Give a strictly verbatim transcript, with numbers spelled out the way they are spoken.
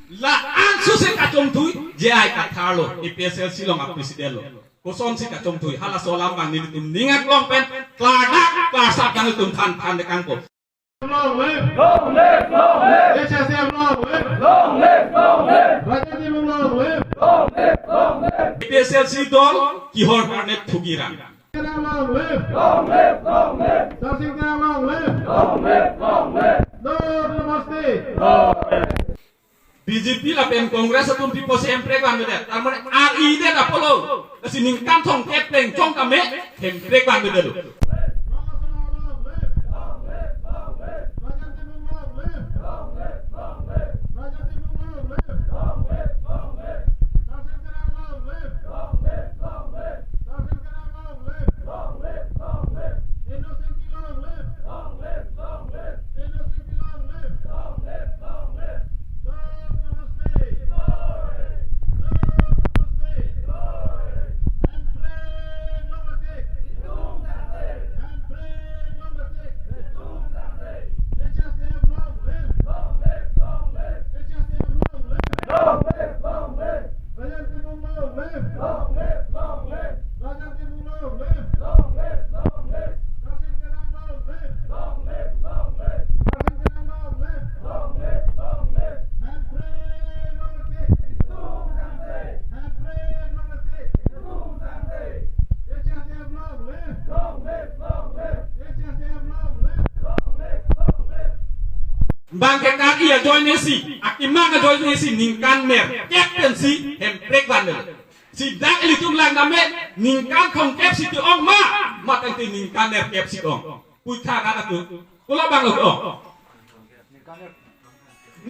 La-an susi kachongthui, J I Kathar lo, A P H L C along a president lo. Kosonsi kachongthui, halaso alam abang nelitum ning aklong pen, klardak, klarsap abang nelitum than, than dekangpo. Long live! Long live! Long live! H S A F long live! Long live! Long live! Raja Timung long live! Long live! Long live! A P H L C dol, kehor karne thukiran. Long live! Long live! Long live! Darsing Terang long live! Long live! Long live! No to Masti! Long live! B J P lapen Congress atum pipo si hemprek vanvedet. Tar mane ari det apotlo. Lasi ningkan thomkep pen chong kame hemprek vanvedetlo. Long live, long live! Raja Timung long live! Long live, long live! Long live, long live! Raja Timung long live! Long live, long live! Darsing Terang long live! Long live, long live! Darsing Terang long live! Long live, long live! Hemprek long live! Hemprek long live! H S A F long live! Long live, long live! H S A F long live! Long live, long live! Bang ke kaki ajoine si, akimang ajoine si ningkan nerkep pensi hemprek vanlo. Si dak ilitum lang dame ningkan thomkep si ke-ong ma, matangte ningkan nerkep si ke-ong. Puitha nana tu, kula bang lo ke-ong.